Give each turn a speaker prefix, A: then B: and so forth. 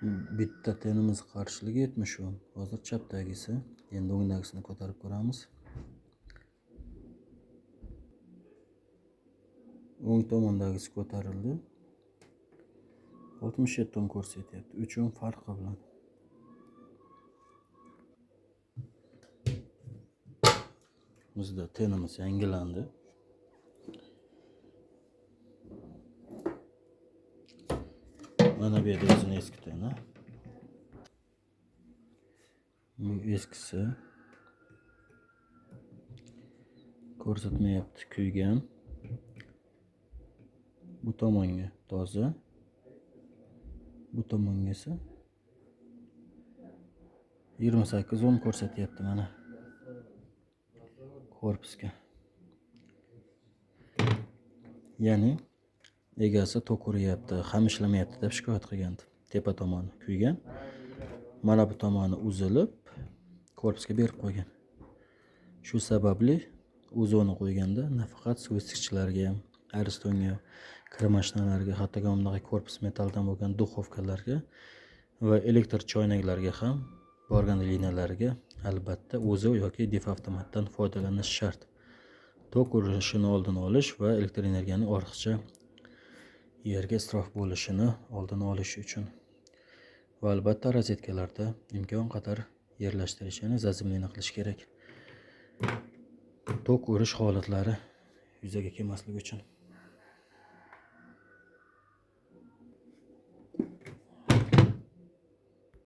A: Bitta tenimiz qarshiligi 70 ohm. Hozir chapdagisi, endi o'ngdagisini ko'tarib ko'ramiz. O'ng tomondagisi ko'tarildi. 67 ohm ko'rsatyapti. 3 ohm farqi bilan. Bizda tenimiz yangilandi. Mana bu yerda o'zini eski teni. Bu eskisi ko'rsatmayapti, kuygan. Bu tomonga toza, bu tomonga esa 28 ohm ko'rsatyapti mana korpusga. Ya'ni egasi tok uryapti, ham ishlamayapti deb shikoyat qilgandi. Tepa tomoni kuygan, mana bu tomoni uzilib korpusga berib qo'ygan. Shu sababli uzoni qo'yganda nafaqat suv isitgichlarga ham, Aristonga, kir mashinalarga, hattoki bunaqa korpus metalldan bo'lgan duxovkalarga va elektr choynaklarga ham borgan liniyalarga albatta o'zi yoki difavtomatdan foydalanish shart. Tok urishini oldini olish va elektr energiyaning ortiqcha yerga isrof bo'lishini oldini olish uchun va albatta rozetkalarda imkon qadar yerlashtirish, ya'ni zazimleni qilish kerak. Tok urish holatlari yuzaga kelmasligi uchun.